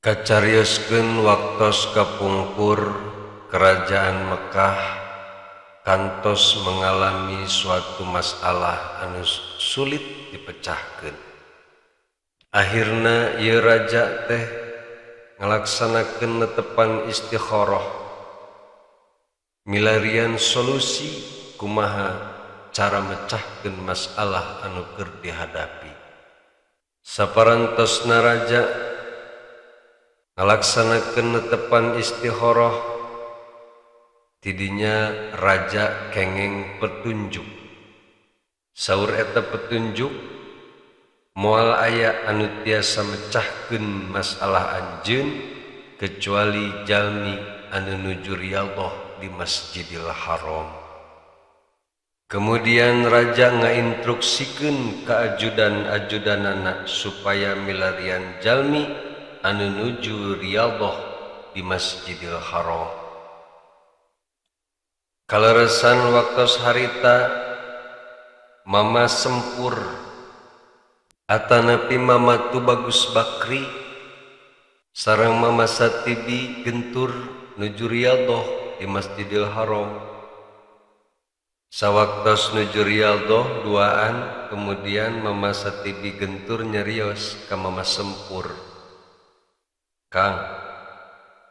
Kacarioskeun waktos kapungkur kerajaan Mekah kantos mengalami suatu masalah anu sulit dipecahkeun. Akhirna ieu raja teh ngalaksanakeun netepan istikharah, milarian solusi kumaha cara mecahkeun masalah anu keur dihadapi. Saparantosna raja ngalaksanakeun netepan istikharah, tidinya raja kengeng petunjuk. Saur eta petunjuk moal aya anu tiasa mecahkeun masalah anjeun kecuali jalmi anu nuju riyadhah di Masjidil Haram. Kemudian raja ngainstruksikeun ka ajudan-ajudanana supaya milarian jalmi anu nuju riyadhah di Masjidil Haram. Kaleresan waktos harita Mama Sempur atanapi Mama Tubagus Bakri sareng Mama Satibi gentur nuju riyadhah di Masjidil Haram. Sawaktos nuju riyadhah duaan, kemudian Mama Satibi gentur nyerios ka Mama Sempur, "Kang,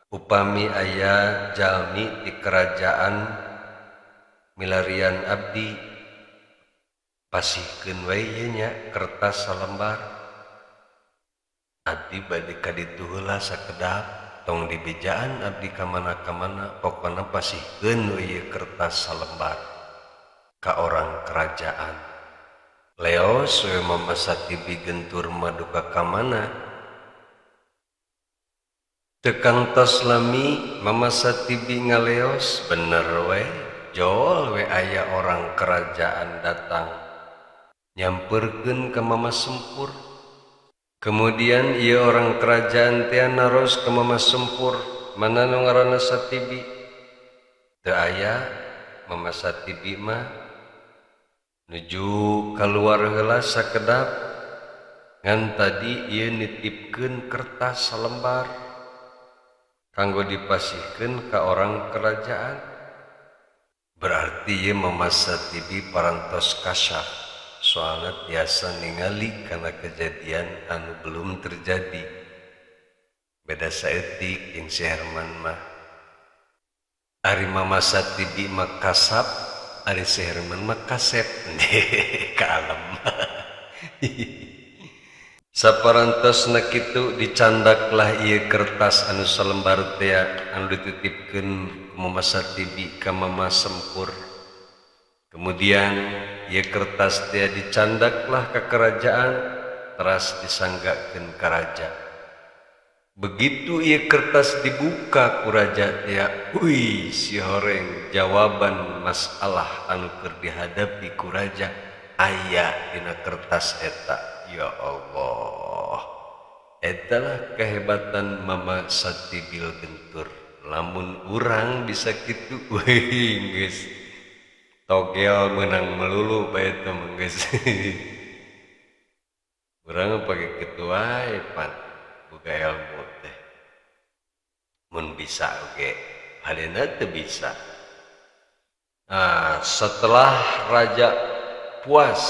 upami aya jalmi di kerajaan milarian abdi, pasihkeun we ieu nya kertas salembar. Abdi bade ka ditu heula sakedap, tong dibejaan abdi ka mana-kamana, pokona pasihkeun we ieu kertas salembar ka orang kerajaan." Leos we Mama Satibi gentur maduka ka mana. Tekang tos lami Mama Satibi ngaleos, bener we, jol we aya orang kerajaan datang nyamperkeun ka Mama Sempur. Kemudian ieu orang kerajaan teh naros ka Mama Sempur, "Mana nu ngaranna Satibi?" Teu aya. Mama Satibi mah nuju kaluar heula sakedap, ngan tadi ieu nitipkeun kertas salembar kanggo dipasihkeun ka orang kerajaan. Berarti ieu Mama Satibi parantos kasyaf, soalna tiasa ningali kana kejadian anu belum terjadi. Beda saeutik jeung si Herman mah. Ari Mama Satibi mah kasap, ari si Herman mah kasep. Ka alam. Saparantosna kitu dicandaklah ieu kertas anu salembar teh anu dititipkeun ku Mama Satibi ka Mama Sempur. Kemudian ieu kertas teh dicandaklah ka kerajaan, teras disanggakeun ka raja. Begitu ieu kertas dibuka ku raja teh, wih si horeng, jawaban masalah anu keur dihadapi ku raja aya dina kertas eta. Ya Allah, etalah kehebatan Mama Satibil Gentur. Lamun urang bisa kitu, wih geus togel menang melulu bae teh mah geus. Urang pake kitu wae pan boga ilmu teh. Mun bisa oge, halena teu bisa. Nah, setelah raja puas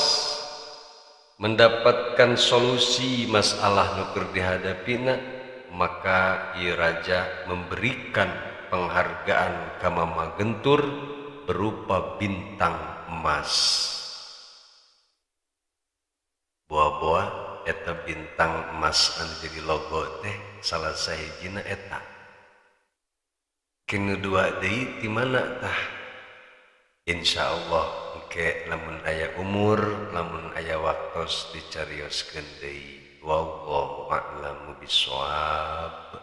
mendapatkan solusi masalah nu keur dihadapina, maka ieu raja memberikan penghargaan ka Mama Gentur berupa bintang emas. Boa-boa eta bintang emas anu jadi logo teh salah sahijina eta. Kinu dua deui ti mana tah? Insya Allah engke lamun aya umur, lamun aya waktos dicarioskeun deui. Wallahu a'lamu bissawab.